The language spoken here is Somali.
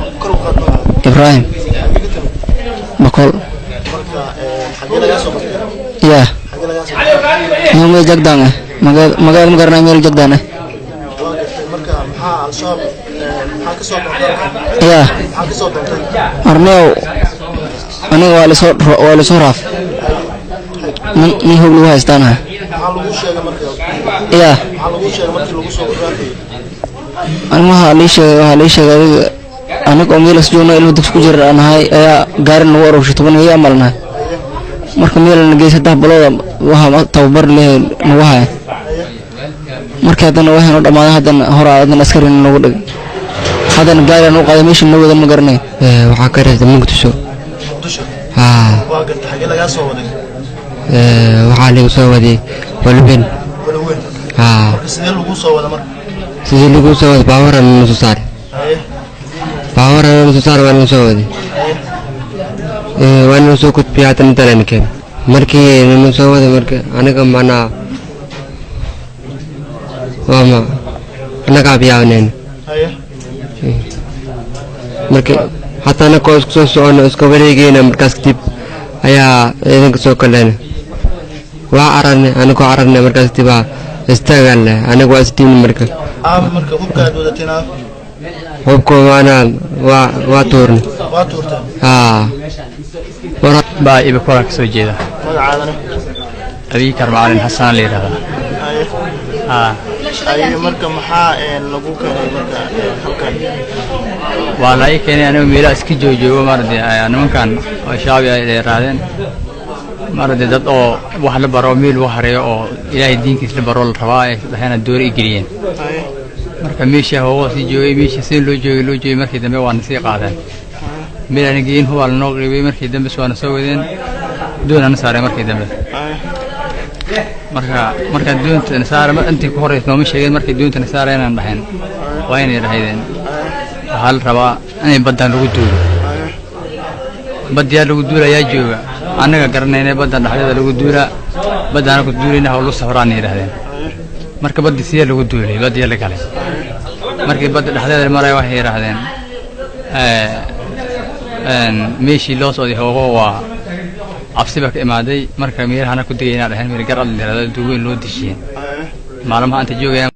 Ibraahim Bakol. Yaa meel jagdaan ah, magaal ma garanay, meel jagdaan ah. Yaa arneow, aniga waa lisoo waa lisoo raaf nin hog lagu haystaanaha. Yaa aniga waxaa lii sheegay, waxaa lii sheegay adiga anaga oo meel is joogno, ilmo dugsi ku jira aan nahay, ayaa gaari nagu arooshay 10 iyo amal nahay. Marka meel na geey 3 bilooda waxaa tababar leh nagu haya. Markii haddana waxay noo dhamaaday, haddana hore haddana askari nagu dhigay, haddana gaari nagu qaaday, meesha noo wadan ma garanayo. Waxaa ka reebtay Muqdisho. Haa, waxaa lagu soo waday Walweyn. Haa, sidii lagu soo waday baabuur nala soo saaray, baabuur nala soo saaray, waa nala soo waday, waa nala soo gudbiyay, haddana intaan keenay. Markii nala soo waday, marka aniga macnaa waa ma annagaa biyaabneen. Marka hataa anakoo isku soo socono, iska wareegeyna, markaas kadib ayaa ciidanka soo galeen. Waa cararnay, anagoo cararnay markaas kadib aa istaagaan leh, anaga waa isdiibnay. Marka hubka waana waa tuurnay. Haa, baa Ibakora ka soo jeeda. Abiikar Macalin Xasan la yidhahdaa. Haa, marka maxaa lagu keenay marka halkan? Waa la ii keenay anigo meelaha iska joojoogo, maaragtay, nimankan oo shaabi ay raadeen, maaragtay, dad oo wax la baro, meel lagu hareeyo oo Ilaahay diinkiis la baro la rabaa ay dhaheen, doori i geliyeen. Marka meeshii hoogo sii joogay, meeshii si loo joogay loo joogay, markii dambe waana sii qaadeen meel aan geyin, hubaa lanoo qiibay. Markii dambe waana soo wadeen, doonana saareen markii dambe. Marka markaa doonta saare, intii ku horeysa nooma sheegeen. Markii doontana saareen aan dhahayn waa inay dhahaydeen waxaa la rabaa inay baddan lagu duulo. Baddiyaa lagu duulayaa jooga annaga garanayna, baddan dhexdeeda lagu duulaa, baddaana ku duulayna hawlu safraan yidhahdeen. Marka baddi sidee lagu duulay, baddiya la galay. Markii badda dhexdeeda maraya waxay yidhaahdeen meeshii loo socday hoogo waa cabsi baa ka imaaday. Marka meelahana ku degaynaa dhaheen, meel gar ad la yidhahdo duuweyn loo dejiyeen maalmaha inta joogayaan.